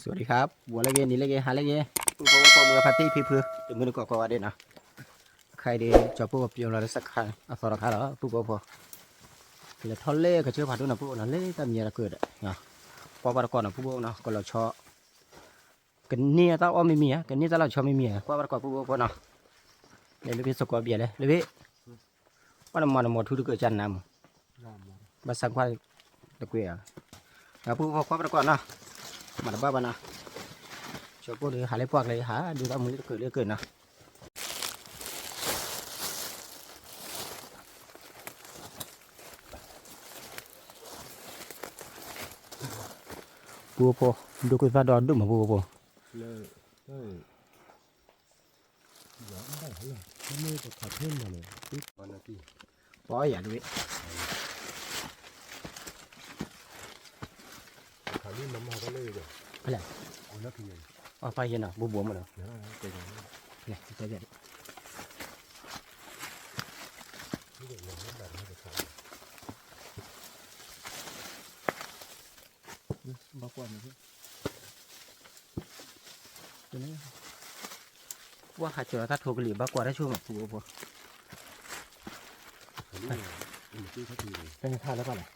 สวัสดีครับ ဝီၤလၢဂ့ၤ နံၤလၢဂ့ၤ ဟါလၢဂ့ၤ ပုၢ်ဖိဝဲၢ်ဖိ မုၢ်ဂၤဖါတံၢ်ဖံဖု တမုၢ်တကိးကိးဂၤဒဲးနီၤ, ခဲအံၤဒီး ကၠီပိၢ်ပျီလီၤလၢစခါ အသီတခါလီၤ ပုၢ်ဖိဝဲၢ်ဖိ, လဲၤထီၣ်လၢကစၢၢ်ဖးဒိၣ်နီၤ ပုၢ်ဖိနီၤ လၢတၢ်မံၤအတၢ်ကၢၢ်ဒီး, ကွၢ်ပှၤတကိးနီၤ ပုၢ်ဖိနီၤ ကလီၤဆီ, ကန့ၢ်အတၢ်အီၣ်မ့ၢ်မံၤဧါ ကန့ၢ်တၢ်လီၤဆီမ့ၢ်မံၤဧါ ကွၢ်ပှၤတကိး ပုၢ်ဖိဖိနီၤ, လဲၤလၢဖဲစကိးဘၣ်လဲၣ် လၢဖဲ ပှၤနမၤနမီၤထူတကၢၢ်ကၢ်နၤမး, ဘၣ်ဆၣ်ကွၢ်တကွဲးဧါ, ပုၢ်ဖိကွၢ်ပှၤတကိးနီၤ, မၤတဘၣ်ဘၣ်နီၤ, ကၠီပိၢ်ဒီးဟးလၢပှၢ်ကျဲဟး ဒုးတၢ်မူလၢတကၢၢ်လၢကၢၢ်နီၤ ပုၢ်ဖိ, ဒိၣ်ကသၣ်ဒီးဒိၣ်မး ပုၢ်ဖိ, ပီယၤတဝ့ၣ်, ဖဲလဲၣ်, အပၢ်ယဲနီၤ ဘိဘိမးနီၤ, လဲၣ်, တဲဘၣ်ဒံး ဘၣ်ကွၢ်န့ၣ်, ပှၤဟးကၠီၤတၢ်ထိကလံၤ ဘၣ်ကွၢ်တၢ်ဆိကမိၣ် ပုၢ်ဖိ, တနထါလၢပှၤလဲၣ်,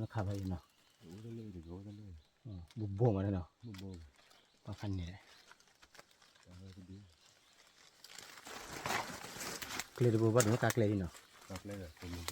နခးဘၣ်အံၤနီၤ, ဘိဘိမးနီၤ, ပှၤဖးန့ၣ်လဲၣ် ကျဲတဘိဘၣ်တမ့ၢ်ကါကျဲအံၤနီၤ, န့ၣ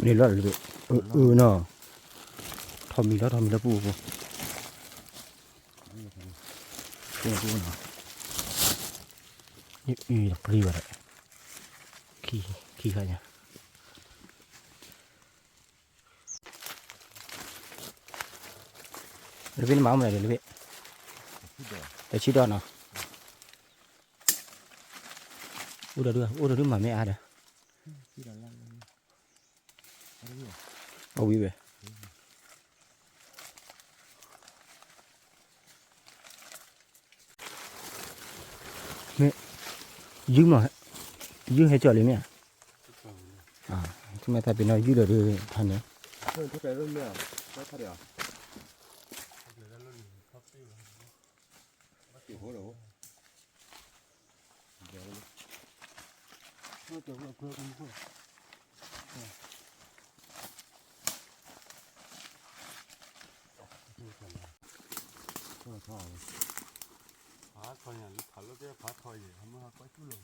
်လီၤလၢ အၢ အၢနီၤ, ထီၣ်မံၤလီၤ ထီၣ်မံၤလီၤ ပုၢ်ဖိ, ပုၢ်ဖိနီၤ, အံၤ ပျံၤဘၣ်ဒီး, ခံခါညါ လၢဖဲနမၤမနုၤလဲၣ်လၢဖဲ, တဆံဒီးနီၤ, အိၣ်ဒီးဒု အိၣ်ဒီးဒုမၤမ့ၢ်အါဒီး, အဝံၤဝဲ မ့ၢ် ယုၢ်မး, ယုၢ်ဟဲကၠီၤလံမ့ၢ်ဧါ, မ့ၢ်သးပ့ၤနီၣ်ယုၢ်လီၤဒုးထါန့ၣ်, ဖးထီၣ်ညါလၢဖးလိၣ်ကဲဖးထီၣ်ယဲၢ် ဟမ့ၢ်ဟးကွၢ်ကူၣ်လီ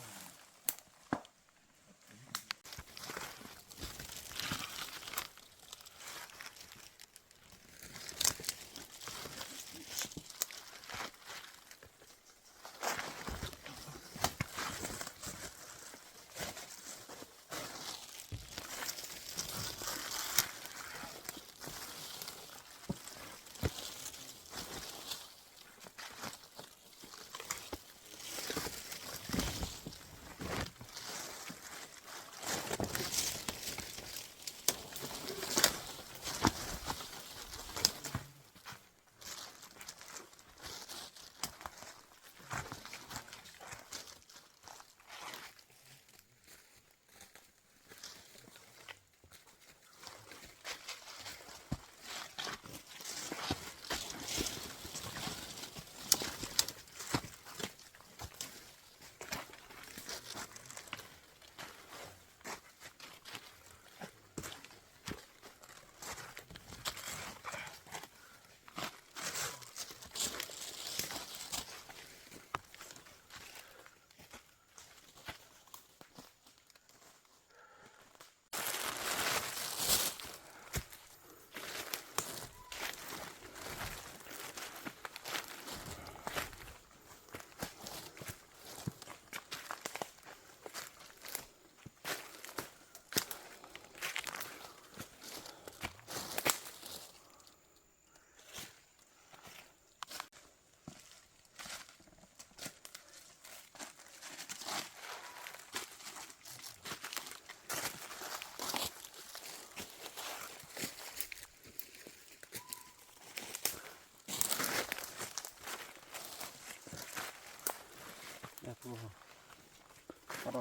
ၤ,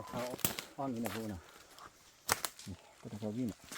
အီၣ်မ့ၤနၢ်ဖိနီၤ, ပတဖီဘံၣ်နီၤ.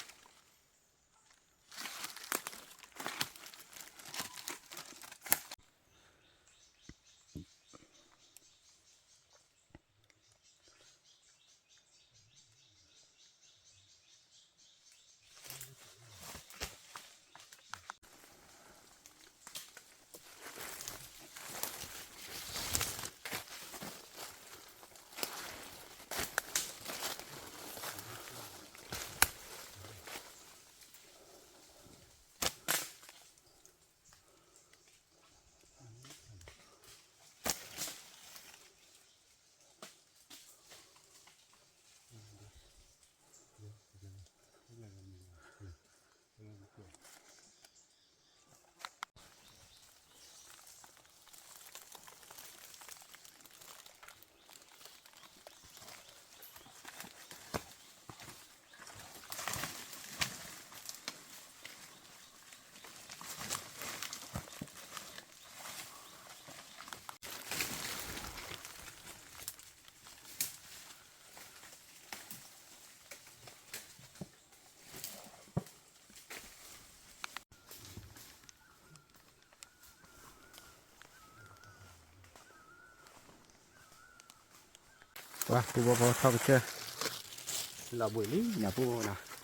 ပှၤ ပူဖိဖိ ထီၣ်ကစၢၢ် လီၤဘှံးလံနီၤ ပူဖိဖိနီၤ.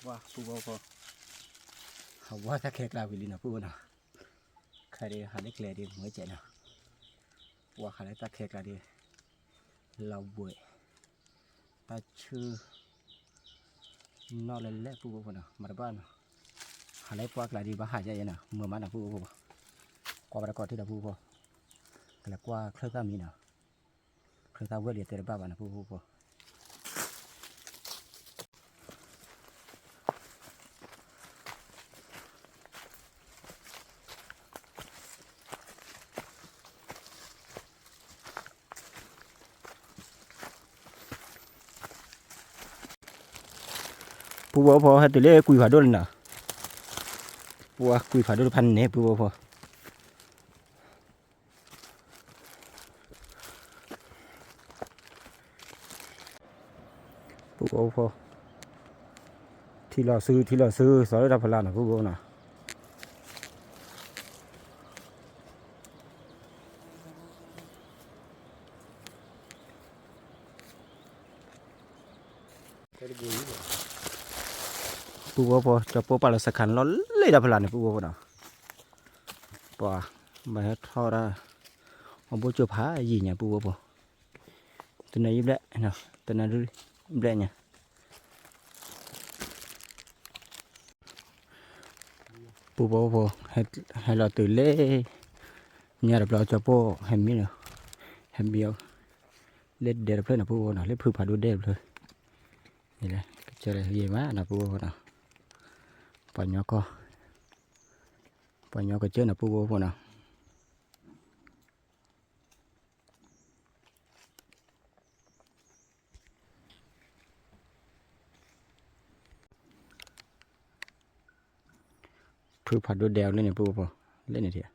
ပှၤ ပူဖိဖိ ဟးဝဲတၢ်ခဲကျါဝံၤလံနီၤ ပူဖိနီၤ. ခဲဒုး ဟးလၢကျဲဒုး မ့ၢ်ကဲနီၤ. ပှၤဟးလၢတၢ်ခဲကျါဒုး လီၤဘှံး တၢ်ဆူၣ် နီၢ်လဲၣ်လဲၣ် ပူဖိဖိနီၤ မၤတဘၣ်နီၤ. ဟးလၢပှၢ်ကျါဒုး ဘၣ်ဟးယဲယဲနီၤ မုာ်မးနီၤ ပူဖိဖိ. ကွၢ်ဘၣ်တကိးထံၣ်ဒီး ပူဖိဖိ ကလဲၤကွၢ်ချၢၣ်သၣ်မံနီၤ. ချၢၣ်သၣ်ဝဲၢ်လံ တဲတဘၣ်ဘၣ်နီၤ ပူဖိဖိ. ပူဖိဖိ ဟဲတုၤလၢကွံာ်ဖးဒိၣ်လံနီၤ. ပူဖိ ကွံာ်ဖးဒိၣ်တဖၣ်န့ၣ် ပူဖိဖိ. ပူဖိဖိ ထံလီၤဆူ ထံလီၤဆူ စီၤလၢတၢ်ဖီလာ်နီၤ ပူဖိနီၤ. ပူဖိဖိ ကၠီပိၢ်ပာ်လီၤစခါလီၤလၢတၢ်ဖီလာ်န့ၣ် ပူဖိဖိနီၤ. ပှၤ ဘၣ်ဟဲထီၣ်ဒၣ် အဘိၣ်ကၠိဖးယံာ်ညါ ပူဖိဖိ. တနၢ်ယံာ်ဘျဲၣ် တနၢ်ဒုဘျဲၣ်ညါ ပူဖိဖိ ဟဲလီၤတုၤလၢ ညါတဘျီ ကၠီပိၢ်ဟဲမံနီၤ, ဟဲမံအီၤ လၢဒဲတဖျၢၣ်နီၤ ပူဖိနီၤ, လၢဖုဖးဒိၣ်ဒဲတဖျၢၣ်, န့ၣ်လၢ ကစၢ်လၢယံာ်မးနီၤ ပူဖိနီၤ, ပှၤညီကီၢ်, ပှၤညီကစၢၢ်နီၤ ပူဖိဖိနီၤ. ဖုဖးဒိၣ်ဒဲအိၣ်လၢန့ၣ် ပူဖိဖိ, လၢန့ၣ်ထံၣ်,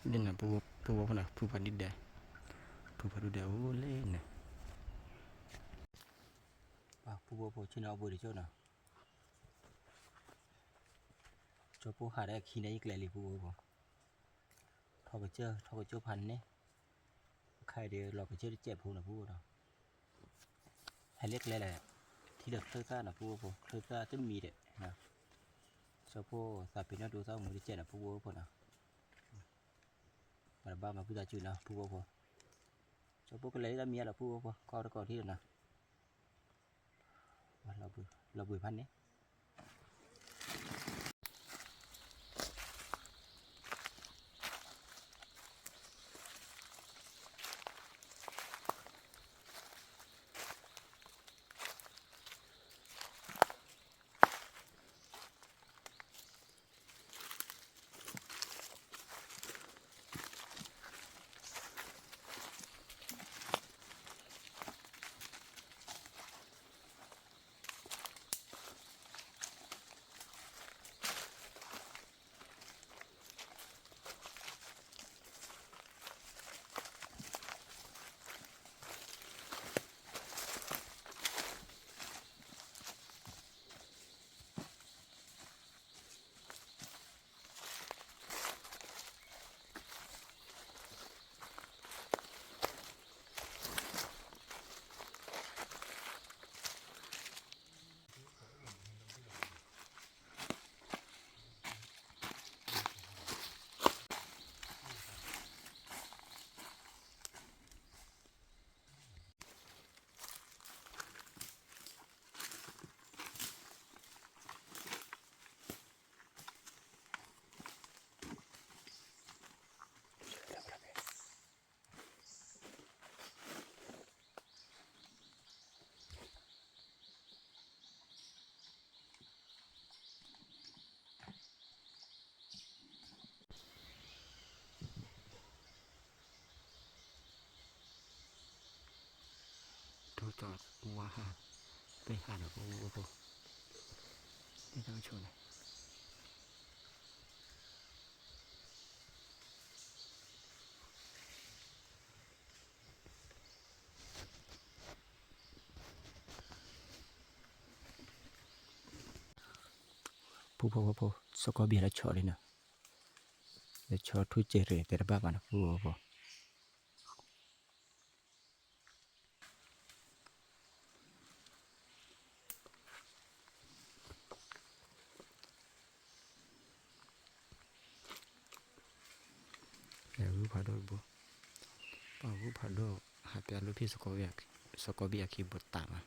လၢန့ၣ် ပူဖိဖိနီၤ, ဖုဖးဒိၣ်ဒဲ, ဖုဖးဒိၣ်ဒဲအိၣ်လၢန့ၣ်, ပူဖိဖိ ဆ့ၣ်နီၤအဘှံးတကၠိၢ်နီၤ, ကၠီပိၢ်ဟးဒီးခံန့ၣ် ယကျဲလံ ပူဖိဖိ. ထီၣ်ကစၢၢ် ထီၣ်ကစၢၢ်ဖးန့ၣ်, ခါအံၤဒီးလီၤကစၢၢ်တစဲးဖိနီၤ ပူဖိနီၤ, ဟဲလၢကျဲလဲၣ်, ထံလီၤချၢၣ်သၣ်နီၤ ပူဖိဖိ, ချၢၣ်သၣ်တမံၤဒီး, ကၠီပိၢ်သးပ့ၤနီၣ်ဒိသၣ်မူတစဲးနီၤ ပူဖိဖိနီၤ, ပှၤတဘၣ်မၤဘူၣ်သးစူၤနီၤ ပူဖိဖိ, ကၠီပိၢ်ကလဲၤလၢတၢ်မံၤအါလီၤ ပူဖိဖိ ကီၢ်တကီၢ်ထံၣ်လီၤနီၤ. လီၤဘှံးဖးန့ၣ်, ပူဖိဖိ ဝါဟး, သ့ၣ်ဟးဒီးပအိၣ်ဖိ, သ့ၣ်တၢ်ကဆိးန့ၣ် ပူဖိဖိဖိ, စီၤကီဘံၣ်လၢဆီလံနီၤ, လၢဆီထူစဲးရ့ၣ်သ့ၣ်တဘၣ်ဘၣ်နီၤ ပူဖိဖိဖိ. ဂုၢ်ဖးဒိၣ်တဘိ, ပှၤဂုၢ်ဖးဒိၣ် ဟးပျးလိၣ်ဖံး စီၤကီဘံၣ်အခံဘိးတးမး.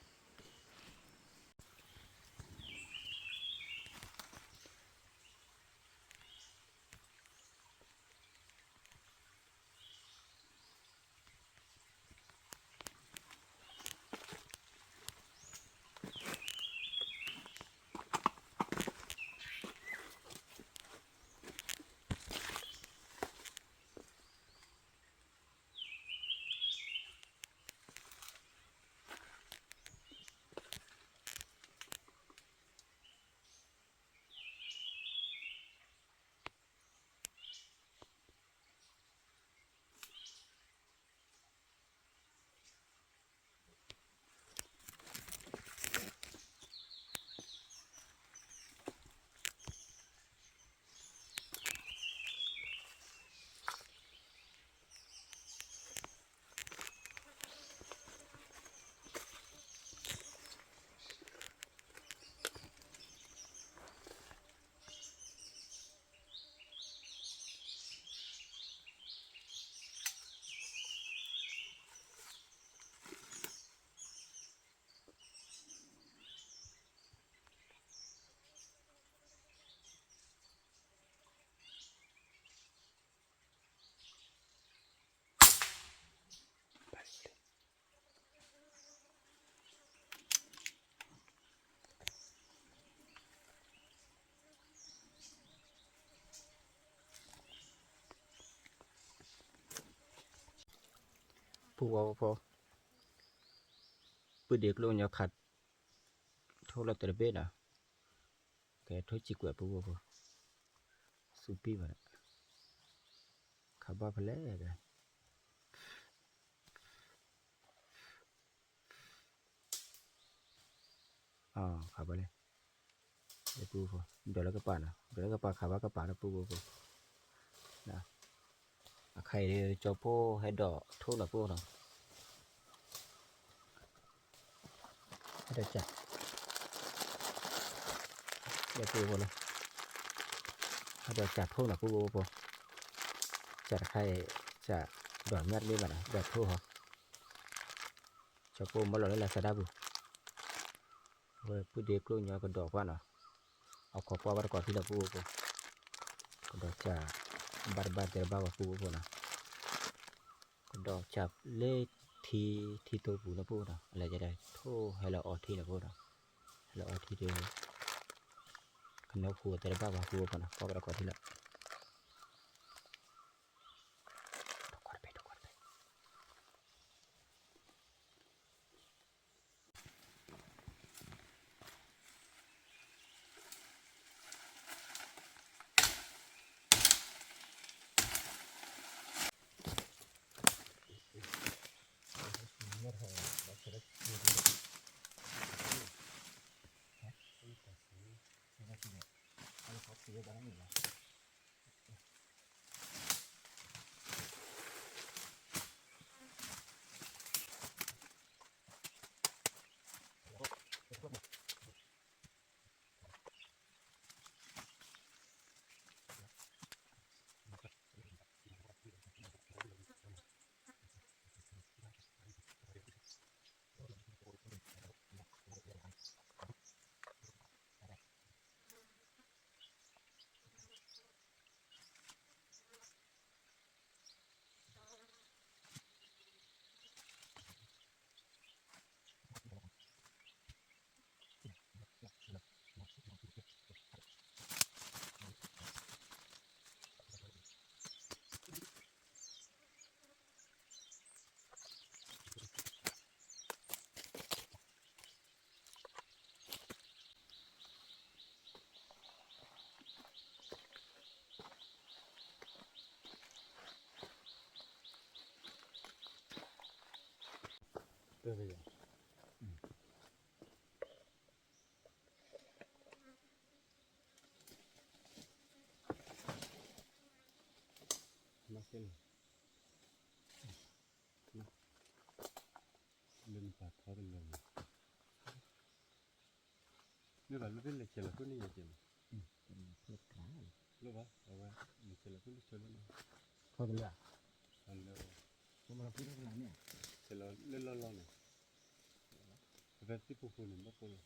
ပူဖိဖိ, ပုၢ်ဒ့ကျိၣ်ညီခး ထိၣ်လီၤတဘ့ၣ်နီၤ, ကဲထိၣ်စံကွဲးပူဖိဖိ, စူပံၢ်ဘၣ်, ခးဘၣ်ဖဲလဲၣ်, ခးဘၣ်လဲၣ်, ပူဖိ, ဒွးလၢကပၤနီၤ, ဒွးလၢကပၤ ခးဘၣ်ကပၤလၢပူဖိဖိ. အခါအံၤ ကၠီပိၢ်ဟဲဒိးထိၣ်နီၤပူဖိနီၤ, ဟဲဒိးစး, လၢပူဖိလီၤ, ဟဲဒိးစးထိၣ်နီၤပူဖိဖိ, စးတခါအံၤ, စးဒိးမ့ၢ်တမ့ၢ်ဘၣ်နီၤ ဒိးထိၣ်ဟီ, ကၠီပိၢ်မၢလီၤလၢလၢစဲးဒၣ်ပူၤ, အဝဲပုၢ်ဒ့ကျိၣ်ညီကဒိးကွၢ်နီၤ, အခီပှၢ်ဘၣ်တကိးထံလီၤပူဖိဖိ, ကဒိးစး ဘၣ်တဘၣ်တဲတဘၣ်ဝဲပူဖိဖိနီၤ, ကဒိးစးလၢထံ ထံတိပူၤလီၤပူဖိနီၤ, အလဲၤကဲဒၣ်ထိၣ်ဟဲလီၤအီထံလီၤပူဖိနီၤ, ဟဲလီၤအီထံဒီး ကနီၢ်ဖိတဲတဘၣ်ဝဲပူဖိဖိနီၤ, ပှၢ်ဘၣ်တကိးထံလီၤ. လၢနပာ်ထီတလၢာ်န့ၣ် မ့ၢ်ဘၣ်လၢဖဲလဲၤဆဲးလီၤခိၣ်န့ၣ်ယဲက့ၤန့ၣ် လၢဘၣ် အဝဲ လဲၤဆဲးလီၤခိၣ်လၢဆၢလၢန့ၣ် ထီတလၢာ် အလၢ ဆဲးလီၤလၢလီၢ်လီၢ်န့ၣ် ဖဲသ့ၣ်ဖိဖိန့ၣ် ဘၣ်ပိာ်လီၤ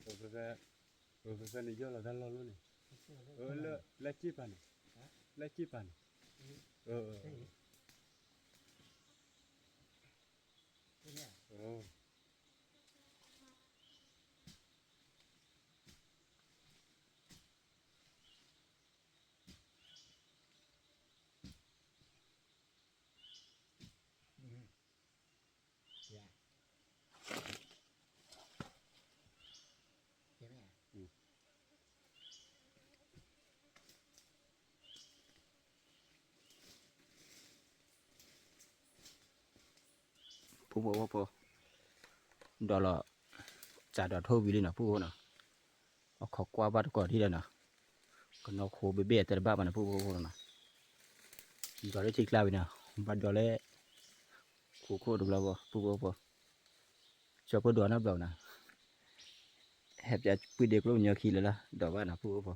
ဖဲ ဖဲ ဖဲန့ၣ်ယီၢ်လီၤတၢ်လီၢ်လီၢ်န့ၣ် လၢက့ၢ်ပၤန့ၣ် လၢက့ၢ်ပၤန့ၣ် ဖိဖိဖိဖိ ဒီးလီၤ စးဒီးထိၣ်ဝံၤလံနီၤ ဖိဖိနီၤ အခီၣ်ကွၢ်ဘၣ်တကိးထံၣ်ဒီးနီၤ ကနီၢ်ခိဘ့ၣ်ဘ့ၣ်တဲတဘၣ်ဘၣ်နီၤ ဖိဖိဖိနီၤ ဒီးလၢထံကျါဝံၤနီၤ ဘၣ်ဒီးလၢ ခိခိၣ်တဘျီဖိ ဖိဖိဖိ ကၠီဖိဒီးနီတဘျီနီၤ ဟဲပျးပုၢ်ဒ့ကျိၣ်ညီခံလၢလၢ ဒီးဘၣ်နီၤ ဖိဖိဖိ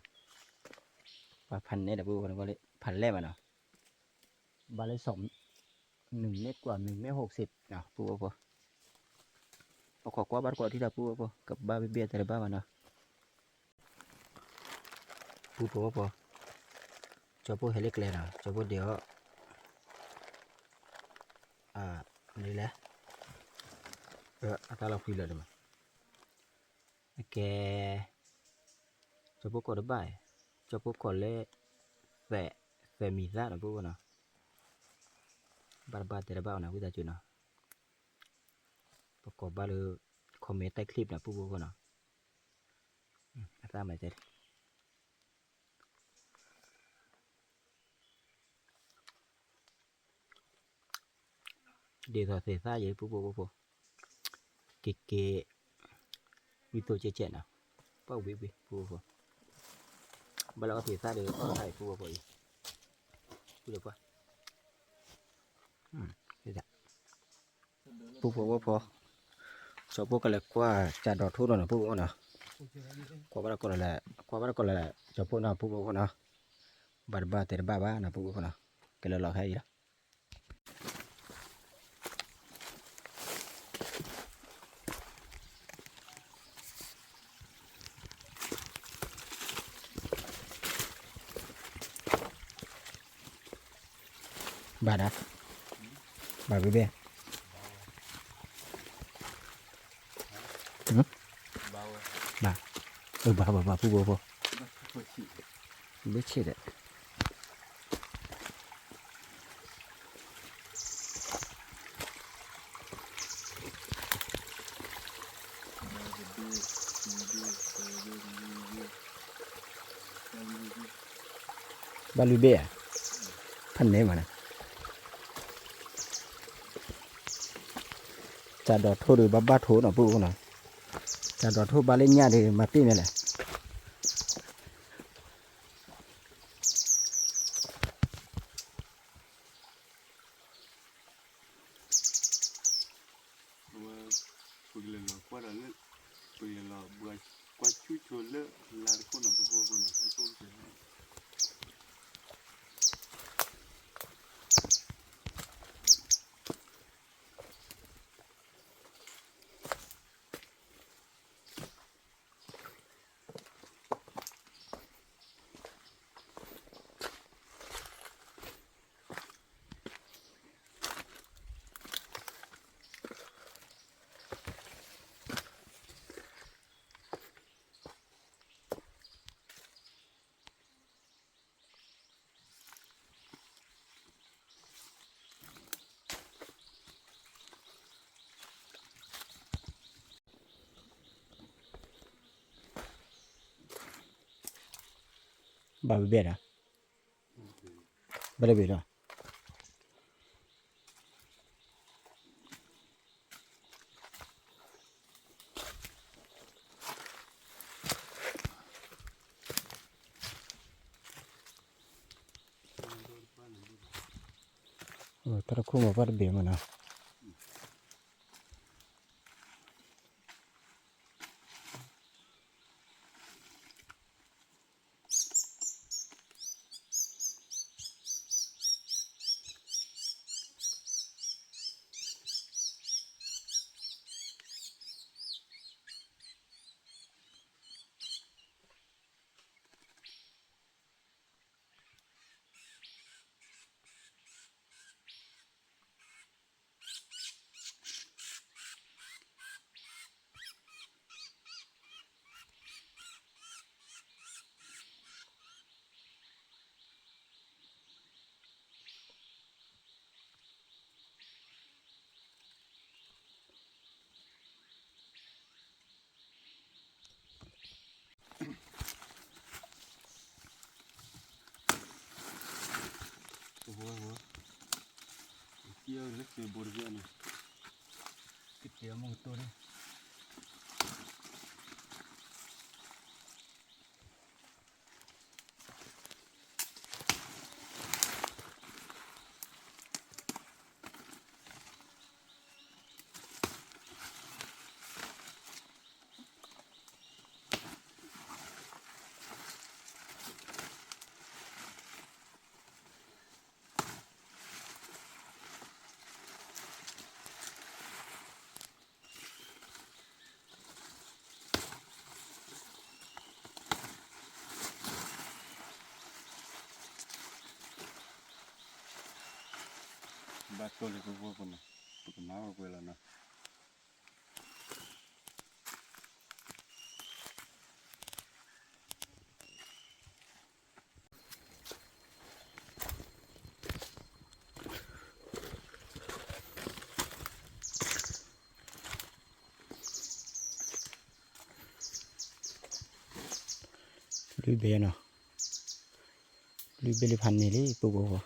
ပှၤဖးနဲဒီး ဖိဖိဖိ ဖးလဲၢ်ဘၣ်နီၤ ဘၣ်လၢ နုာ်မ့ၢ်ကွၢ် နုာ်မ့ၢ်ဟိးစ့းနီၤ ပုၢ်ဖိဖိ အခီၣ်ကွၢ်ဘၣ်တကိးထံၣ်ဒီး ပုၢ်ဖိဖိ ကဘၣ်ဘ့ၣ်ဘ့ၣ်တဲတဘၣ်ဘၣ်နီၤ ပုၢ်ဖိဖိ ကၠီဖိဟဲလၢကျဲနီၤ ကၠီဖိဒ့အီၤ မနုၤလဲၣ် အတၢ်လီၤဖှံလၢာ်တမး အကဲ ကၠီဖိကိးတဘၣ် ကၠီဖိကိးလၢ သဲး သဲးမံၤသၣ်နီၤ ပုၢ်ဖိနီၤ ဘၣ်တဘၣ်တဲတဘၣ်အီၤနီၤ ဝံသးစူၤနီၤ ပကိးဘၣ်လၢ comment တၢ် clip နီၤ ပုၢ်ဖိဖိနီၤ အတၢ်မၤတဲ ဒ်သိးသ့ၣ်သၣ်ယဲ ပုၢ်ဖိဖိဖိ က့ၤက့ၤ ဝံသိကဲကဲနီၤ ပှၤဝံဝံ ပုၢ်ဖိဖိ ဘၣ်လၢအီၣ်သ့ၣ်သၣ်ဒီး အီၣ်တခါအံၤ ပုၢ်ဖိဖိအံၤ ပုၢ်ဒီးပှၤ ပုၢ်ဖိဖိဖိ ကၠီဖိကလဲၤကွၢ်စးဒီးထိၣ်ဒီးနီၤ ပုၢ်ဖိဖိနီၤ ကွၢ်ဘၣ်တကိးလၢ ကွၢ်ဘၣ်တကိးလၢ ကၠီဖိနီၤ ပုၢ်ဖိဖိနီၤ ဘၣ်တဘၣ်တဲတဘၣ်ဘၣ်နီၤ ပုၢ်ဖိဖိနီၤ ကလဲၤလီၤခဲအံၤလီၤ ဘၣ်ဒၣ် ဘၣ်ဘ့ၣ်ဘ့ၣ် ဘၣ် ဘၣ် ဘၣ် ဘၣ် ပုၢ်ဖိဖိ ဘ့ၣ်ဆ့ၣ်ဒီး ဘၣ်လွံၢ်ဘ့ၣ်ဧါ, ဖးန့ၢ်မးန့ၣ်, စးဒီးထိၣ်ဒီးဘၣ်ဘၣ်ထိၣ်နီၤ ပုၢ်ဖိနီၤ, စးဒီးထိၣ်ဘၣ်လၢညၣ်ဒီးမၤပ့ၢ်မ့ၢ်လဲၣ်. အဝဲ ပကလဲၤလီၤကွၢ်ဒီးလၢ ပကလဲၤလီၤဘှါကွၢ်ဆူၣ်ဆိလၢလါတခိၣ်နီၤ ပုၢ်ဖိဖိနီၤ အခိၣ်ကဲ ဘၣ်ဘဲဒီး, ဘၣ်လၢဘဲဒီး, တၢ်တခိၣ်မၤဘၣ်တဘဲမးနီၤ. ဘၣ်တိၢ်လၢပဝဲပူၤနီၤ, ပကမၤဝဲပှဲၤလီၤနီၤ. လွံၢ်ဘ့ၣ်နီၤ, လွံၢ်ဘ့ၣ်လၢဖးန့ၢ်လံ ပူဖိဖိ.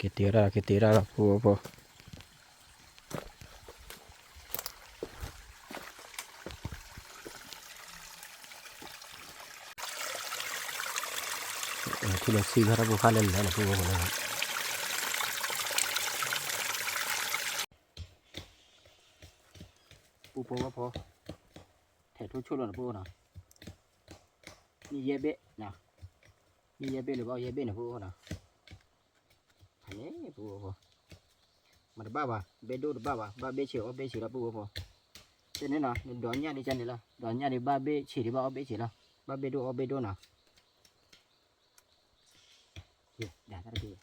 က့ၤတ့ဝဲဒၣ် က့ၤတ့ဝဲဒၣ်လီၤ ပူဖိဖိ. ထံၣ်လၢဆံဖဲတၢ်ပူၤဖးလဲၢ်လဲၢ်လီၤ ပူဖိဖိလၢ ပူဖိဖိ, ထဲးထူၣ်ဆိၣ်လီၤန့ၣ် ပူဖိနီၤ, မ့ၢ်ယဲၢ်ဘ့ၣ်နီၤ, မ့ၢ်ယဲၢ်ဘ့ၣ်လၢဘၣ်ယဲၢ်ဘ့ၣ်န့ၣ် ပူဖိနီၤ, ဖဲန့ၣ် ပူဖိဖိ, မ့ၢ်တဘၣ်ဘၣ် ဘ့ၣ်ဒိၣ်တဘၣ်ဘၣ် ဘၣ်ဘ့ၣ်ဆံးအီၣ်ဘ့ၣ်ဆံးလီၤ ပူဖိဖိ, ဖဲန့ၣ်နီၤ နဒိးညၣ်ဒ်ကန့ၣ်လီၤ ဒိးညၣ်ဒ်ဘၣ်ဘ့ၣ်ဆံးဒ်ဘၣ်အီၣ်ဘ့ၣ်ဆံးလီၤ ဘၣ်ဘ့ၣ်ဒိၣ်အီၣ်ဘ့ၣ်ဒိၣ်နီၤ, ဒၣ်တၢ်တဘ့ၣ်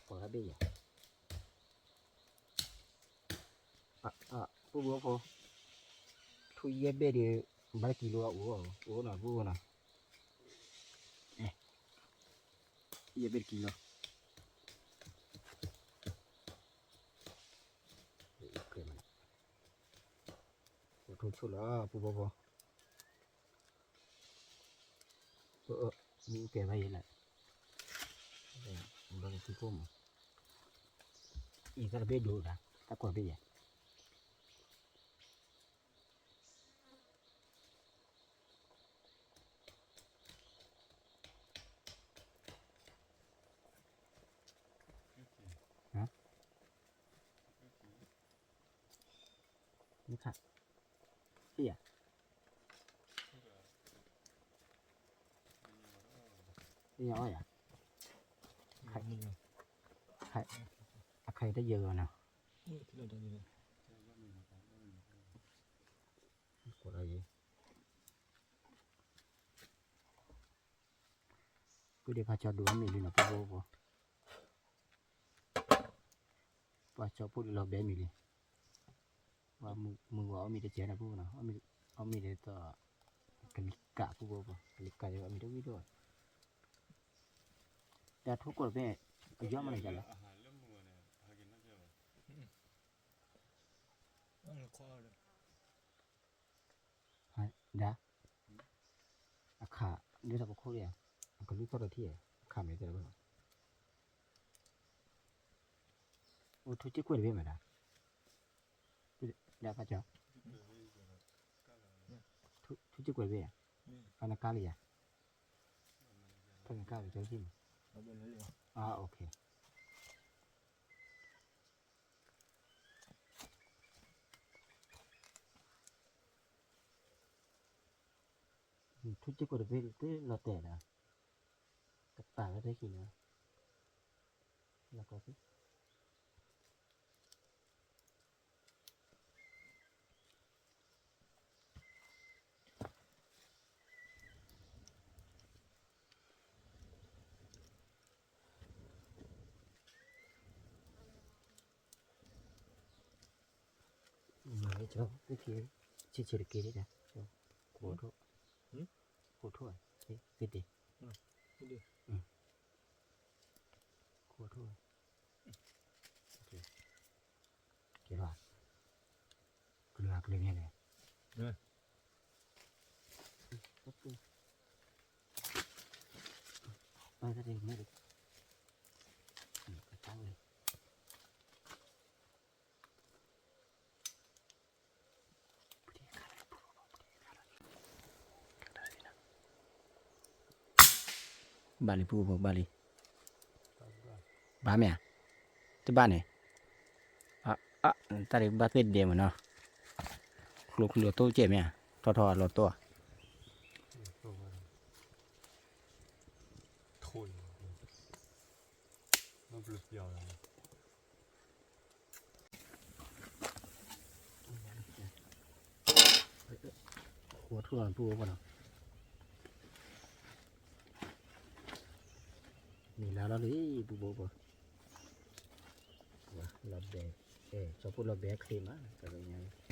ကိးတၢ်ဘ့ၣ်ယၤ ပူဖိဖိ, ထူၣ်ယဲၢ်ဘ့ၣ်ဒီး ဘၣ်တကံလိအိၣ် အိၣ်နီၤ ပူဖိနီၤ, ယဲၢ်ဘ့ၣ်တကံလိ, ထူၣ်ဆိၣ်လီၤ ပူဖိဖိ. မ့ၢ်ကဲဘၣ်ယဲလဲၣ်, ဘၣ်ကသံၣ်ကိၢ်မး, အံၤတၢ်တဘ့ၣ်ဒိၣ်ဒၣ် တၢ်ကွၢ်ဘ့ၣ်ယဲ မ့ၢ်ခါ, ဟ့ၣ်ယၤ, ဟ့ၣ်ယၤအီၣ်ယၤ, အခါအံၤတယၢၤဂီၤနီၤ, ကိးလီၤယံၤ, ပုၢ်ဒ့ဖးကၠီဒိၣ်အမ့ၢ်လံနီၤ ပူဖိဖိ. ပှၤကၠီပိၢ်ဒုးလီၤဘဲမံၤလံ, ပှၤမုၢ်ဂီၤအီၣ်မ့ၤတကဲန့ၣ်ပူၤနီၤ, အီၣ်မ့ၤဒ်သိး ကလံၤကးပူၤပူၤ, ကလံၤကးယအီၣ်မ့ၤတဝံၣ်ဒိၣ်, တၢ်ထိၣ်ကိၢ်တဘ့ၣ် အယီၢ်မးန့ၣ်ယလီၤ ဒၣ်, အခး ဒ်သိးပခိၣ်လံဧါ, အကလုၢ်သီၣ်တထံၣ်ဧါ, အခးမ့ၢ်တဲလၢဘၣ်, အိၣ်ထူၣ်စ့ၢ်ကွဲးတဘ့ၣ်မးဒၣ်, ဒၣ်ဘၣ်ကၠီ, ထူၣ်စ့ၢ်ကွဲးတဘ့ၣ်ဧါ, ဖဲနကါလံဧါ, ဖဲနကါလံကၠီဟံၣ်မး, အ OK. ထူၣ်စ့ၢ်ကွဲးတဘ့ၣ်တလီၤတဲာ်ဒီး, ကပာ်ဝဲတဟံၣ်လီၤ, လီၤကီသ့ မၤဝဲကၠီ, ဆံးဆံးတက့ၢ်ဒၣ်, ခိၣ်ထိၣ်, ခိၣ်ထိၣ်, သ့တ့ၢ်, ခိၣ်ထိၣ်, ကဲလီၤ, ကလုာ်ဂၤကလုာ်မ့ၢ်လဲၣ်, ပၢ်တၢ်တမ့ၢ်, ကတၢ်ဝဲ ဘၣ်လံ ပူဖိဘၣ်လံ, ဘၣ်မ့ၢ်ဧါ, တဘၣ်န့ၣ်, တၢ်ဒ်ဘၣ်သ့ၣ်ဒဲးမးနီၤ, ကျိချံလီၤတိၢ်ကဲမ့ၢ်ဧါ, ထီထီၣ်လီၤတိၢ်ဧါ, ဃိထူၣ်လီၤပူဖိနီၤ, မ့ၢ်လါလီၤလံ ပူဖိဖိ, လီၤဘဲ, ကၠီဖိလီၤဘဲချ့မး တၢ်ကညါ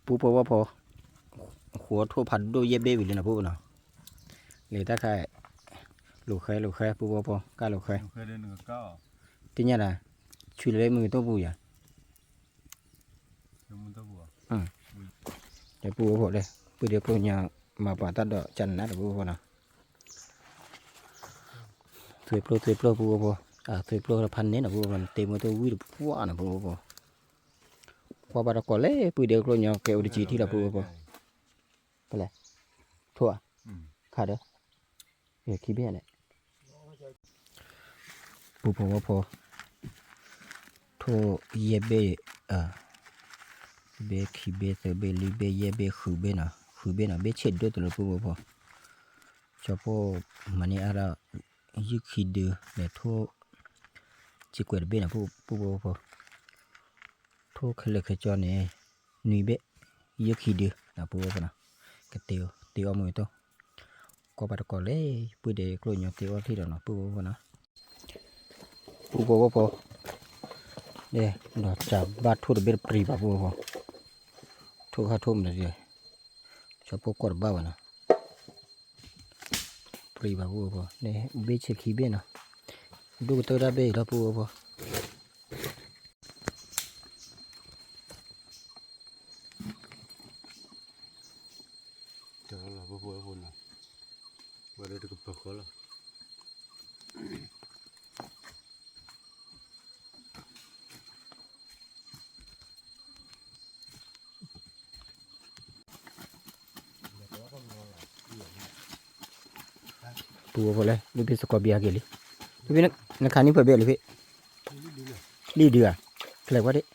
ပူဖိဝဲဖိ, ဃိထိၣ်ဖးဒိၣ်ယဲၢ်ဘ့ၣ်ဝံၤလံနီၤ ပူဖိနီၤ, လဲၤတၢ်ခါ, လိာ်ဃဲလိာ်ဃဲ ပူဖိဖိ ကၢ်လိာ်ဃဲ, သ့ၣ်ညါဒၣ်, ဆွံလၢမုၢ်တိၢ်ပူၤယၤ ဒီးပူဖိဒီး ပှၤဒဲးကျိညါ မၤပှၤတၢ်ဒိးကနၣ်ဒီးပူဖိနီၤ, သွ့ပျိၢ်သွ့ပျိၢ်ပူဖိ, သွ့ပျိၢ်ဖးန့ၣ်နီၤ ပူဖိ တ့မ့ၢ်တဝံၣ်တပှၢ်နီၤ ပူဖိ, ကွၢ်ဘၣ်တကိးလဲၣ် ပှၤဒဲးကျိညါ ကဲအိၣ်တကံထံလီၤ ပူဖိ, ဖဲလဲၣ်, ထိၣ်ဧါ, ခါဒီး, ခံဘ့ၣ်လဲၣ် ပူဖိဝဲဖိ, ထိၣ်ယဲၢ်ဘ့ၣ်, ဘ့ၣ်ခံဘ့ၣ်သၢဘ့ၣ်လွံၢ်ဘ့ၣ်ယဲၢ်ဘ့ၣ်ဃုဘ့ၣ်နီၤ ဃုဘ့ၣ်နီၤ ဘ့ၣ်ဆ့ၣ်ဒိၣ်တလၢပူဖိဖိ, ကၠီဖိမၤန့ၢ်အါဒီး, ယုၢ်ခံဒု လဲၤထိၣ်, စ့ၢ်ကွဲးတဘ့ၣ်နီၤ ပူဖိဖိ, ထိၣ်ခဲလၢာ်ခဲဆ့န့ၣ်, နွံဘ့ၣ်, ယုၢ်ခံဒု ပူဖိဖိနီၤ, ကတ့အီၣ်မူအတိၢ် ကီၢ်ဘၣ်တကီၢ်လဲၣ် ပှ့ၤဒီးကျိၣ်ညီသ့အီထံဒီးနီၤ ပုၢ်ဖိဖိနီၤ, ပုၢ်ဖိဖိဖိ, ဒီးစၢ်ဘၣ်ထိၣ်တဘ့ၣ်တပြံၤဘၣ် ပုၢ်ဖိဖိ, ထိၣ်ခါထိၣ်မနုၤ, ဆီဖိကီၢ်တဘၣ်ဘၣ်နီၤ, ပြံၤဘၣ် ပုၢ်ဖိဖိ, န့ၣ်ဘ့ၣ်ဆံခံဘ့ၣ်နီၤ, ဒိၣ်ကတၢၢ်တၢ်ဘ့ၣ်အံၤဒီး ပုၢ်ဖိဖိ တလီၤ ပုၢ်ဖိဖိနီၤ, ဝဲဒၣ်တကပၤဃီလီၤ. ပုၢ်ဖိဖိလဲၣ် မ့ၢ်ဘ့ၣ်စကီးဘ့ၣ်ဟဲက့ၤလံ, မ့ၢ်ဘ့ၣ်နခးန့ၢ်ဖဲဘ့ၣ်လံ ဖဲ, လံဒုဧါ, ဖျဲးကွၢ်ဒ့ၣ်,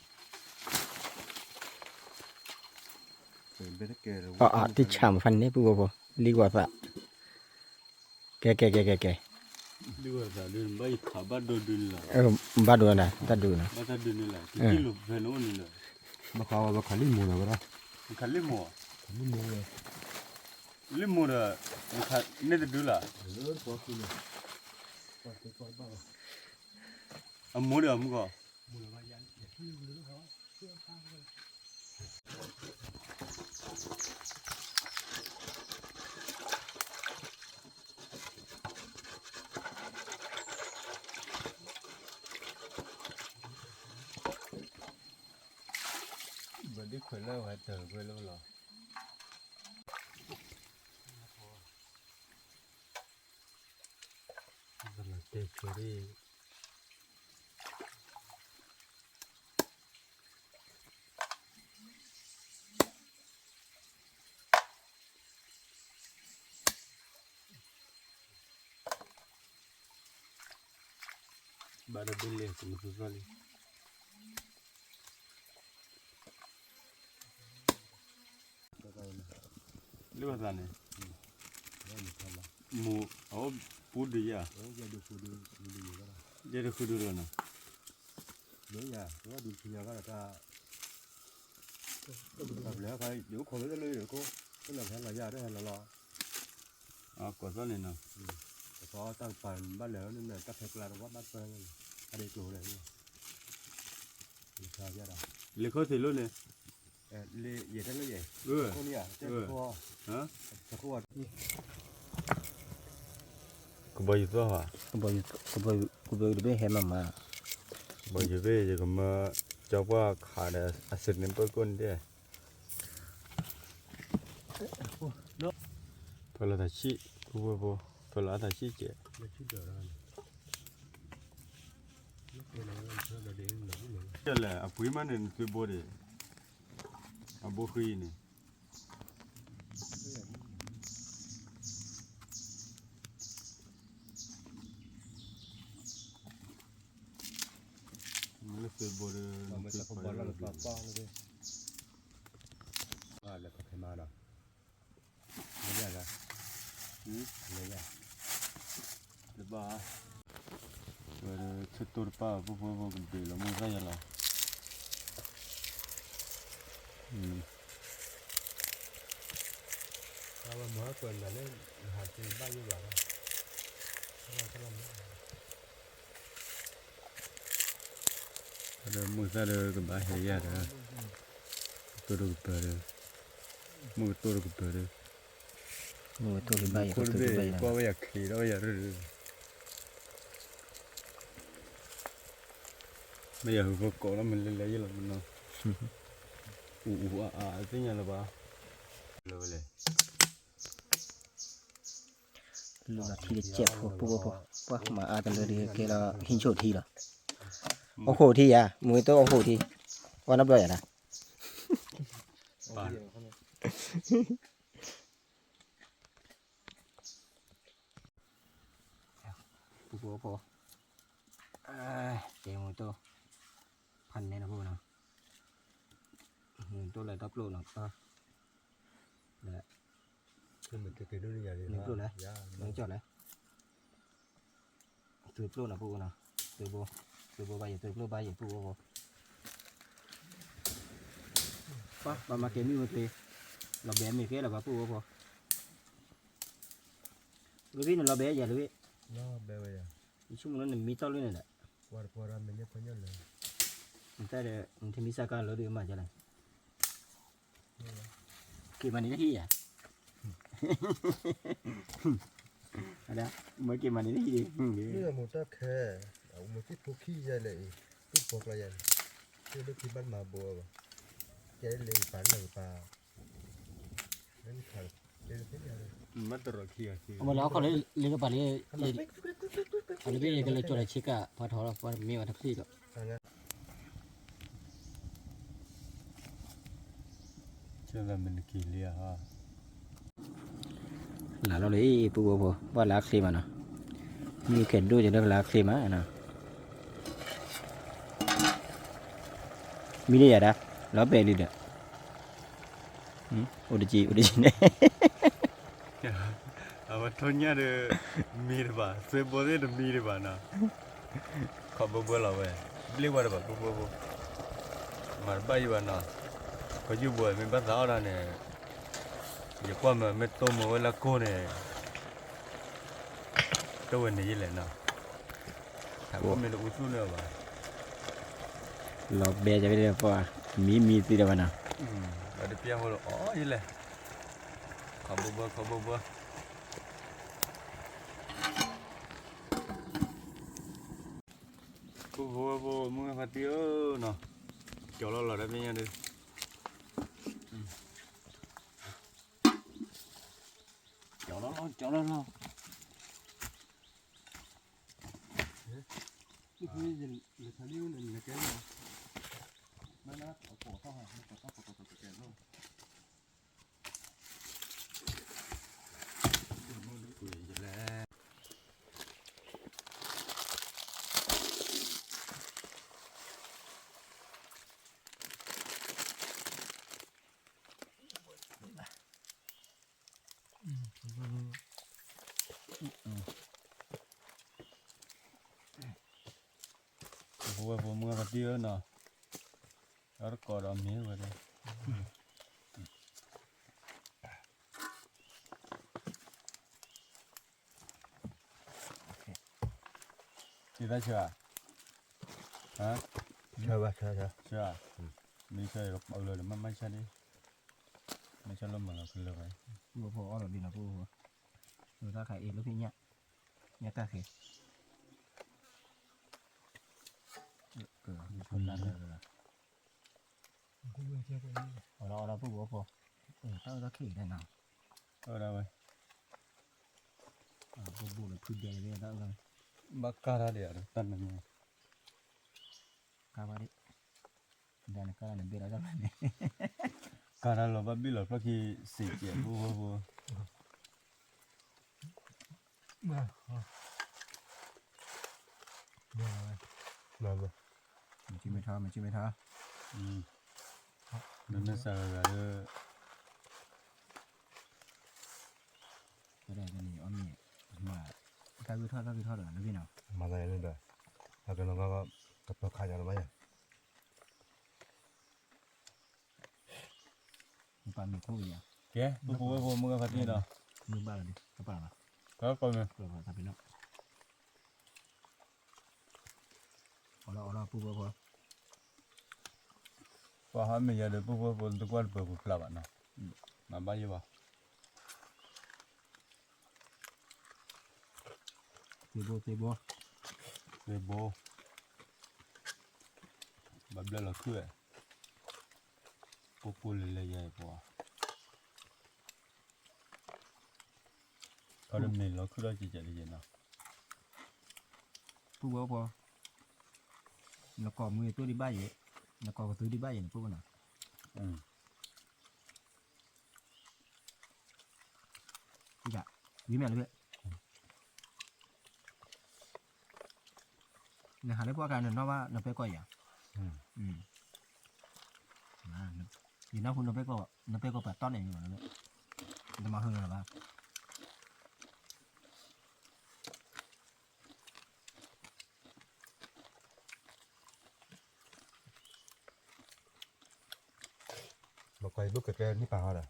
အတဆၣ်မဖးန့ၣ် ပုၢ်ဖိဖိ, လံကွၢ်သး ကဲ ကဲ ကဲ ကဲ ကဲ, ဘၣ်ဒိနၤ တၢ်ဒုးနၤ, ဘၣ်ဃးဝဲခးလံမိၢ်ဒီးဝဲဒၣ်, ခးလံမိၢ်, လံမိၢ်ဒီး, န့ၣ်တဒုလီၤ, အမိၢ်ဒီးအမုၢ်ဂီၢ် ဘၣ်ဒုးခွဲးလၢဝဲတၢ်ကွဲးလၢလီၤ, ဘၣ်လီၤတဲာ်ဆိဒ် ဘၣ်ဒီးဒ်လဲၣ် ကမၤသူၣ်သီၣ်လံ, လၢပသးန့ၣ်, မိၢ်အအိၣ်ပူၤဒုးယၤ, ယဲၢ်တဃုဒုလီၤနီၤ, မ့ၢ်ယၤ တဒုဖံညါဘၣ်ဒီးတၢ် တၢ်ဘျဲၣ်ဟဲခါ ယအိၣ်ခိးလၢတၢ်လၢယတခိၣ်, တၢ်လၢဟဲလီၤယၤ တၢ်ဟဲလီၤလီၤ, ကိးသီၣ်န့ၣ်နီၤ, တသီတၢ်ကပၤဘၣ်လဲၤလီၤန့ၣ် တၢ်ဖဲကျါတဝၢ်ဘၣ်ပၢၢ်န့ၣ်, တၢ်ဒ်ကျိၤလဲၣ်, လၢခိၣ်သ့ၣ်လိၣ်န့ၣ်, ယဲၢ်တၢ်လၢယဲၢ်, ခိၣ်န့ၣ်ယၤ, တခိၣ် ကဘီယူၤသီၣ်ဧါ, ကဘီယူၤတဘ့ၣ်ဟဲမၤမၤ, ကဘီယူၤဘ့ၣ် ယကမၢကၠီပှၢ်ခးဒီး အစနံပၢၢ်ကိၣ်န့ၣ်ဒဲး, ဖၢလီၤသးဆံၣ် ပုၢ်ဖိဖိ, ဖၢလီၤအသးဆံၣ်ကဲး, လဲၣ် အပှ့ၤမးန့ၣ် နသုဘိဒံး, အဘိဃံအံၤန့ၣ် မ့ၢ်လၢသုဘိဒီး လၢကဖဲမးဒီး လၢယၤလၢ လၢယၤ တဘၣ် ဝဲဆၢတိၢ်တပၣ် ဖိဖိဖိကဘ့ၣ်လီၤ မိၢ်သၣ်ယၤလီၤ အဝဲမၤကွၢ်နၤလၢ နဟးက့ၤဘၣ်ယိၣ်ဘၣ်လီၤ ဒီးမိၢ်သၣ်ဒီးကဘၣ်ဟဲယၤဒီး ကတိၢ်တကပၤဒီး မိၢ်ကတိၢ်တကပၤဒီး မိၢ်ကတိၢ်တဘၣ်ယၤ ကတိၢ်တဘၣ်ယၤ ကွၢ်ဝဲယၤခံးဒီးဝဲယၤရၢၢ် မ့ၢ်ယၤဟူဖိကိးလီၤ မ့ၢ်လဲၤလဲၤယဲၢ်လီၤမနီၤ အူအူအါအါ အသ့ၣ်ညါလၢၤဘၣ် လၢဝဲလဲၣ် လူလီၤထံတစဲးဖိ ပုၢ်ဖိဖိ ပှၤမၤအါတလၢဒ်ကဲလီၤ ဟံၣ်ဆိၣ်ထံလီၤ အိၣ်ဃိၣ်ထံယၤ မူဝဲတိၢ်အိၣ်ဃိၣ်ထံ ပှၤနီတဘျီယၤဒၣ် ပုၢ်ဖိဖိ ကဲမူဝဲတိၢ် ဖးနဲနဖိနီၤ မူဝဲတိၢ်လဲၤတၢ်ကျိၣ်နီၤ လဲၤ မူဝဲတိၢ်လဲၤ မူဝဲကၠီၣ်လဲၤ သုးပျိၣ်နီၤ ပုၢ်ဖိနီၤ သုးဘိ သုးဘိဘၣ်ယဲၢ် သုးပျိၣ်ဘၣ်ယဲၢ် ပုၢ်ဖိဖိ ပှၤ ပှၤမၤကဲမုၢ်မ့ၢ်ကျ့ လီၤဘဲမ့ၢ်ကဲလီၤဘၣ် ပုၢ်ဖိဖိ လၢဘ့ၣ်န့ၣ်လီၤဘဲယၤလၢဘ့ၣ်, ယဆိကမိၣ်လၢနမံတီၢ်လၢန့ၣ်ဒီး, နတၢ်ဒီး နထမံစၢ်ကါလီၤဒုးမၤကလဲၣ်, က့ၤမၤန့ၣ်တဟံၣ်ယၤ, မ့ၢ်က့ၤမၤန့ၣ်တဟံၣ်, မိၢ်တၢ်ခဲ, မိၢ်က့ၤဖိခံယဲလဲၣ်အံၤ, သူၣ်ဖိကျါယဲန့ၣ်, က့ၤလၢခံဘၣ်မၤဘိအဘၣ်, ကဲလၢကပၤလၢကပၤ အမ့ၢ်လၢဟီၣ်ခိၣ်လၢလၢကပၤလၢ, အလၢဘ့ၣ်ယကလဲၤကၠီၤလၢဆ့ကၤ ပှၤထီၣ်လီၤ ပှၤမ့ၢ်ဝဲတဖျၢၣ်ဒီး, လၢလီၤလံ ပူဖိဖိ ဘၣ်လၢချ့မးနီၤ, မ့ၢ်ခဲဒိၣ်ကလၢကလၢချ့မးနီၤ, မံလၢယၤဒၣ်, လီၤပဲာ်လံဒီး အိၣ်တက့ၢ် အိၣ်တက့ၢ်န့ၣ်, အဝဲထိၣ်ညၣ်ဒီး မံတဘၣ် သွဲဘိသ့ၣ်တမံတဘၣ်နီၤ, ခီဘိဘိလီၤဝဲ, ဘျ့ဝဲတဘၣ် ပူဖိဖိ, မၤတဘၣ်ယံၤဘၣ်နီၤ, ခီယုၢ်ဘိမ့ၢ်ဘၣ်သးအီၣ်ဒၣ်န့ၣ်, ယကွၢ်မ့ၢ်မ့ၢ်တိၢ်မ့ၢ်ဝဲလၢကိၢ်န့ၣ် တဝဲန့ၣ်ယလဲၣ်နီၤ, မ့ၢ်တအူသူၣ်န့ၢ်ဘၣ်, လီၤဘဲကဝဲပှၤ, မံမံသ့ဒီးဘၣ်နီၤ, လီၤတပျၢ်ဖိလီၤအီၤယလဲၣ်, ခီဘိဘိ ခီဘိဘိ, ပူဖိဖိ မုၢ်ဂၢ်ဖါတံၢ်ဧၢနီၤ, ကၠီၤလီၤလီၤတၢ်ပညၣ်ဒီး, ကၠီၤလီၤလီၤ ကၠီၤလီၤလီၤ, လၢခါလံန့ၣ် နကဲလီၤ, မ့ၢ်လၢအပိာ်ထီၣ်ဟါ မ့ၢ်ပိာ်ထီၣ်ပိာ်ထီၣ်ပိာ်ထီၣ်ကဲလီၤ. ဖိဝဲဖိမုၢ်ဂၢ်ဖါတံၢ်ဧၢနီၤ, အတကိးဒီးမ့ၢ်ဝဲဒၣ်, က့ၤသးဆၢဧါ, ဆၢဘၣ်ဆၢဆၢ, ဆၢ, မ့ၢ်ဆၢယကပီလၢဒီးမ့ၢ်မ့ၢ်ဆၢဒ်, မ့ၢ်ဆၢလၢမၤလီၤဖဲလၢဝဲ, ပူဖိအီၣ်လီၤဒ်နီၤပူဖိ, မ့ၢ်တၢ်ခါအံၤလၢဖဲညၣ်, ညၣ်ကၢ်ဃဲ, အီၣ်လီၤအီၣ်လီၤပူဖိဖိ, တၢ်အၢတၢ်ခံးဒၣ်နီၤ, အၢဒၣ်ဝဲ, ဘိၣ်ဘိၣ်လၢဖုဒဲးတၢ်အၢ, ဘၣ်ကၢ်တၢ်ဒံးတၢ်နမံၤ, ကၢ်ဘၣ်ဒံး, ဒ်နကၢ်တၢ်နဘ့ၣ်လီၤတၢ်မၤန့ၣ်, ကၢ်တၢ်လီၤဘၣ်ဘ့ၣ်လီၤဖျီၣ်ခံစ့ၢ်ကီးဖိဖိဖိ မ့ၢ်ကမ့ၢ်ထီ မ့ၢ်ကမ့ၢ်ထီ, မ့မ့ၢ်စးဂၤဂၤလၢ တၢ်ဂုၤထီၣ်တၢ်ဂုၤထီၣ်ဒီးလၢဘ့ၣ်နီၤ, မၤသးယၤန့ၣ်ဒီး အကနီၤကီၢ်ကပၢၤခးယၤလီၤဘၣ်ယၤ ပာ်မ့ၢ်ခိၣ်ယၤ, ကဲ ပုၢ်ဖိဝဲၢ်ဖိမုၢ်ဂၢ်ဖါတံၢ်နီၤ, မုၢ်ဘၣ်လီၤဒံး ကပာ်လီၤ, ကပာ်မ့ၢ်, ကပာ်လီၤ, အီၣ်လီၤအီၣ်လီၤပုၢ်ဖိဖိ, ပှၤဟးမ့ၢ်ယၤဒီးပုၢ်ဖိဖိတကွၢ်တပၢၤပူၤဖျါဘၣ်နီၤ, မၤဘၣ်ယိၣ်ဘၣ် သ့ဘိ သ့ဘိ, သ့ဘိ, ဘၣ်ဘျၢလီၤခုၣ်ဝဲ, ကိၢ်ကိၢ်လဲၤလဲၤယဲၢ်ပှၤ, ခီဒီးမ့ၢ်လီၤခုၣ်ထီၣ်ကဲးကဲးတယဲၢ်နီၤ, ပုၢ်ဖိဖိ, နကိာ်မူးတိၢ်ဒံးဘၣ်ယဲၢ်, နကိာ်ကသုဒံးဘၣ်ယဲၢ်န့ၣ်ပုၢ်ဖိနီၤ ဝံၤမးလၢဖဲ, နဟးလၢပှၢ်ခါနနီၣ်ဘၣ်နပဲၢ်ကီၢ်ယၤ, ယနၢ်ဟူ နပဲၢ်ကီၢ်ပှၤတီၢ်န့ၣ်မးလၢဖဲ, နတမၤဟၢလၢၤဘၣ် မကွၢ်ဘုကကဲန့ၢ်ပာ်ဟီဒီး,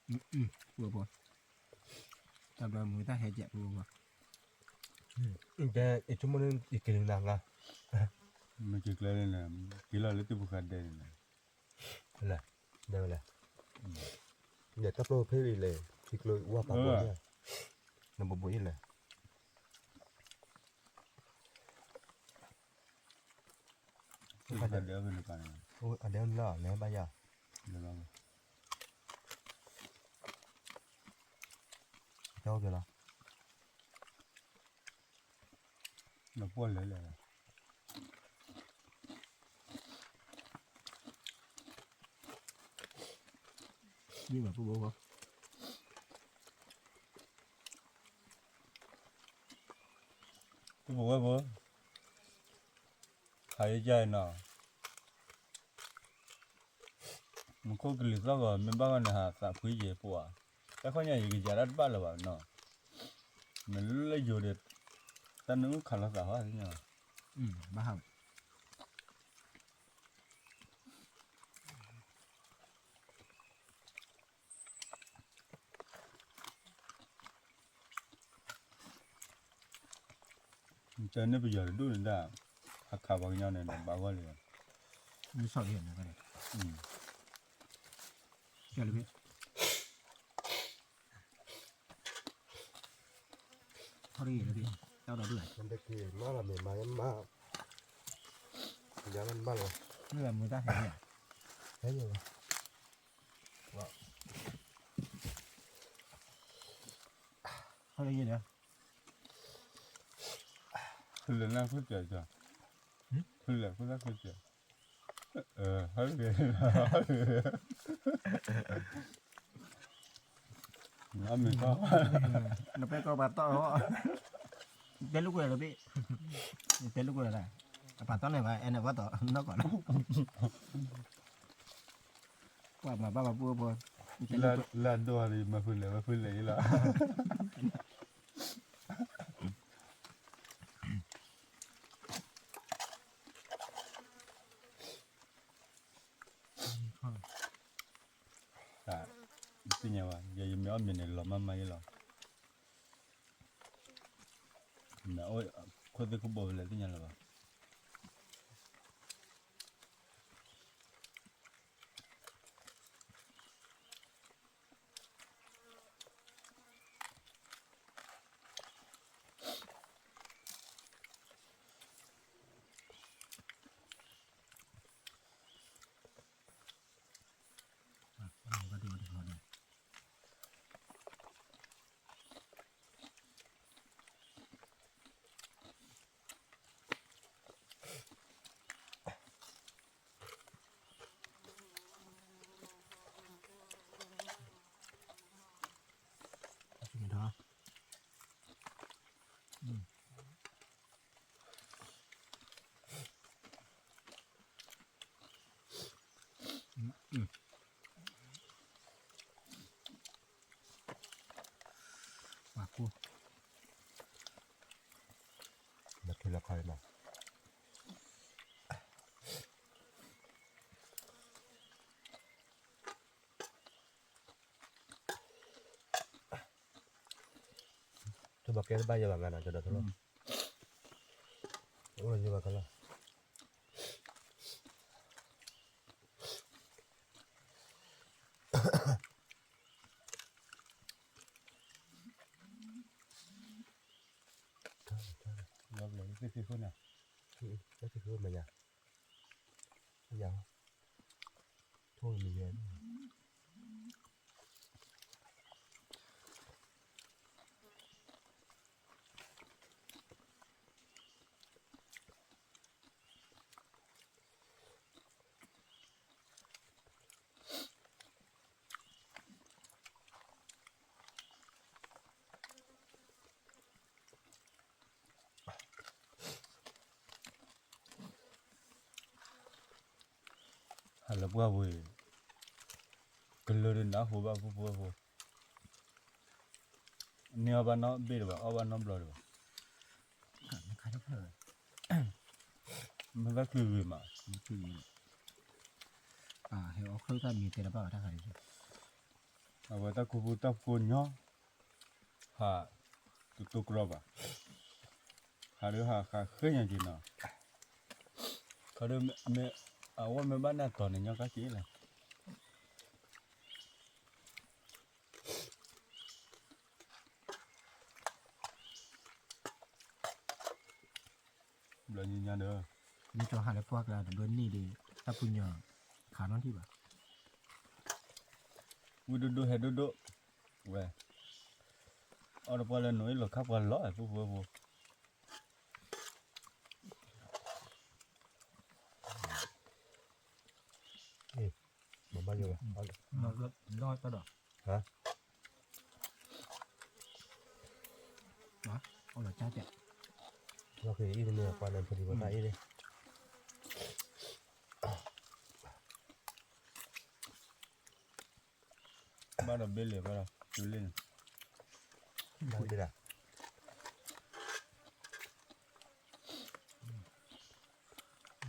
ပှၤဖိ, တၢ်ဘျီမူတၢ်ဟဲကဲးပှၤဖိ, ကဲ ယဆိကမိၣ်န့ၣ် ယက့ၤနၤငါ, မ့ၢ်က့ၤကျဲလၢန့ၣ် က့ၤလီၤလၢတၢ်ပူၤဃာ်ဒဲးန့ၣ်, လဲၤ, လဲၤဝဲလဲၣ်, ယတၢ်ပျီဖဲအံၤလဲၣ်, ထံကျိဝါပာ်ဘိန့ၣ်, နဘိဘိအံၤလဲၣ် အဒဲန့ၣ်လီၤ လဲၤဘၣ်ယၤ, ကၠီက့ၤလီၤ, နပှၢ်လဲၤလဲၣ်, ယဘၣ်ပူၤဘိဘိ ပူၤဘိဝဲဘိ, ခးယကၢ်အံၤနီၤ, မူခိၣ်ကလံၤသီၣ်ဂီၤ မ့ၢ်ဘၣ်ဂီၢ်န့ၣ်ဟးသးဖှံယဲၢ်ပှၤ, တၢ်ခီညါယကယၤတၢ်တဘၣ်လၢၤဘၣ်နီၤ, မ့ၢ်လၢယိၤဒီး တၢ်နုၢ်ခးလီၤသးဟီညါ, ဘၣ်ဟးဝဲ ကဲန့ၣ်ပယီၤတဒူၣ်န့ၣ်ဒၣ်, အခးပှၤကညီန့ၣ် ဘၣ်ဂီၢ်လံ, မ့ၢ်ဆီၣ်လံန့ၣ်, ကဲလၢဘ့ၣ်, ဆီၣ်လံလၢဘ့ၣ်, တၢ်ဒီဒူၣ်, မ့ၢ်မၤ, မ့ၢ်မၤလီၤ, မ့ၢ်မၤတၢ်ဟဲ, ဟဲ, ဟဲလၢယဲၢ်န့ၣ် ဖုလဲၣ်နၢ်ခိစၢၤ, ဖုလဲၣ်ခိတၢ်ခိစၢၤ, ဟဲ, နမ့ၢ်ကီ, နပဲကီပာ်တီၢ်, တဲလိာ်ကွဲလၢဘ့ၣ်, တဲလိာ်ကွဲလၢ, အပာ်တီၢ်န့ၣ်ဘၣ် အဲၣ်န့ၣ်ဘၣ်တီၢ်နီၢ်ကီၢ်လီၤ, ပှၤမၤဘၣ်ပှၤပူဖိ, လၢဒိၣ်အံၤ မၤဖုလဲၣ် မၤဖုလဲၣ်အံၤလီၤ. သ့ၣ်ညါဘၣ်, ယမ့ၢ်အီၣ်မ့ၤန့ၣ် လီၤမၢ်မၢ်ယဲလီၤ, မ့ၢ်အိၣ်ခိၣ်သ့ၣ်ခိၣ်ဘိဖဲလဲၣ်သ့ၣ်ညါလၢၤဘၣ်. ပှၤခိၣ်, လၢခံလၢခီလီၤ, ထီၣ်ဘၣ်ကဲတဘၣ်ယဲဘၣ်ဂၤနီၤ ကဒီးထီၣ်လီၤ, အိၣ်လၢယဲဘၣ်ကလီၤ. လီၤဘျီသ့ၣ်သ့ၣ်ခိၣ်န့ၣ်, သ့ၣ်သ့ၣ်ခိၣ်မဲာ်ညါ, ယၤ, ထိၣ်မံၤယဲ ဟးလၢပှၢ်ပူၤအံၤ, ကလၢာ်ဒီးနၢ်ဟူဘၣ်ဖိဖိဖိ, န့ၢ်အီၣ်ဘၣ်နီတဘ့ၣ်ဒံးဘၣ်, အီၣ်ဘၣ်နီတဘျီဒံးဘၣ်, မ့ၢ်ဘၣ်ချုးဂ့ၤမး, ဟဲအီၣ်ချုးတၢ်မံၤတဲတဘၣ်ဘၣ်တၢ်ခါအံၤ, အဝဲတၢ်ခူပူၤတၢ်ဖိညီ, ဟး, တတိကျီဘၣ်, ဟးဒုးဟးဃးဃ့ညါက့ၤနီၤ, ခီဒုးမ့ၢ်, အဝဲမ့ၢ်ဘၣ်နၢ်တီၤန့ၣ်ညီကၣ်က့ၤလီၤ. ဘျီညါညါဒီး, မ့ၢ်ကၠီဟးလၢပှၢ်ကျါတဘျီန့ၣ်ဒီး, တၢ်ပူၤညီ, ခးနီၣ်ထံၣ်ဘၣ်, ဝံၣ်ဒိၣ်ဒိၣ်ဟဲဒိၣ်ဒိၣ်, ဝဲ, အီၣ်တပှၢ်လၢနိၣ်အ့ၣ်လီၤခၣ်ပှၤလီၤ ဖိဖိဖိ မၤဘၣ်ယိၣ်ဘၣ်, ဒီးတၢ်ဒီး, ဟါ, အီၣ်လီၤကၢ်ကၢ်, လီၤက့ၤအံၤတမ့ၢ်ပှၤနၢ်ဖုးဒံးပှၤတၢ်အံၤန့ၣ် ဘၣ်ဒီးဘ့ၣ်လံဘၣ်ဒီး, တုၤလံန့ၣ်, ဘၣ်ဘ့ၣ်ဒၣ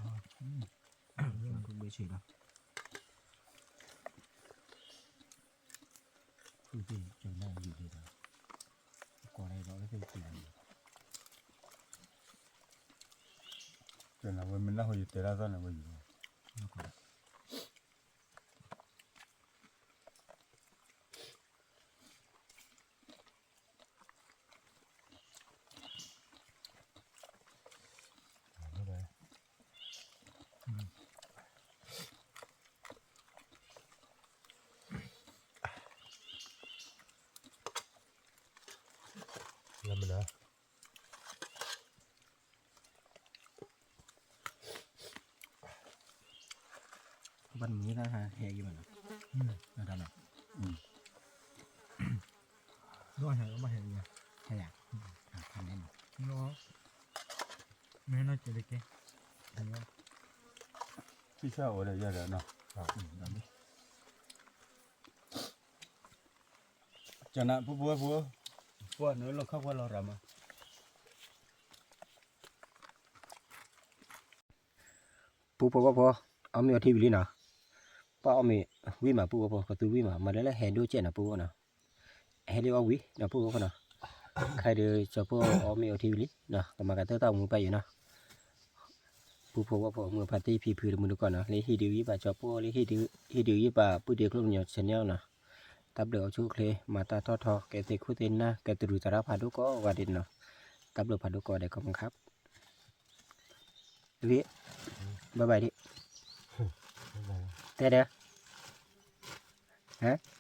်, ဘ့ၣ်ဆံးလီၤ, ဃုသ့ၣ်ကၢနၢ်ယူၤလံဒီး, ကိးလၢဒီးသ့ၣ်တတုၤလံ, ကၢနၢ်ဝဲမ့ၢ်နၢ်ဟူယတဲဒၣ်သီၣ်န့ၣ်ဝဲယူၤလီၤ. လၢမနုၤ ဘၣ်နမံၤတၢ်ဟဲယံၤဘၣ်နီၤ, နတၢ်နီၤ, ဘၣ်ဟဲဘၣ်ဟဲယံၤ, ဟဲယံၤ, ဖးန့ၣ်နီၤ, မ့ၢ်နီၢ်က့ၤတက့ၢ်, ထံၣ်ဆၣ်အိၣ်ဒီးယၤဒီးနီၤ, ကနၣ်ဖိဖိဖိ, ပှၤနုာ်လီၤခီၣ်ပှၤလီၤရၤမး ပူဖိဝဲဖိ, အီၣ်မ့ၤအီထံဝံၤလံနီၤ, ပှၤအီၣ်မ့ၤဝံၤမး ပူဖိဖိ ကသူဝံၤမး မၤလၢလၢဟဲဒိၣ်ကဲးနီၤ ပူဖိနီၤ, ဟဲလံအီၣ်ဝံၤနီၤ ပူဖိဖိနီၤ, ခဲအံၤဒီး ကၠီၤဖိအီၣ်မ့ၤအီထံဝံၤလံနီၤ ကမၤကတၢၢ်တၢ်အိၣ်မူပၢ်ယံၤနီၤ, ပူဖိဝဲဖိ မုၢ်ဖါတံၢ်ဖံဖုတမုၢ်တကိးနီၤ လၢဟ့ၣ်ဒုးယံၤဘၣ်ကၠီၤဖိ လၢဟ့ၣ်ဒုးယံၤဘၣ်ပုၢ်ဒ့ကျိၣ်ကညီ channel နီၤ, တၢ်ဘျုးအိၣ်ဆူၣ်အိၣ်ချ့ မၤတၢ်ထီၣ်ထီ ကဲသ့ၣ်ခိၣ်သ့ၣ်နၢ် ကဲတရူးသရၣ်ဖးဒိၣ်ကိးဂၤဒဲးနီၤ, တၢ်ဘျုးဖးဒိၣ်ကိးဂၤဒဲး ခီမခါ လံ, ဘၣ်ဘၣ်ဒံး, တဲဒၣ်, ဟါ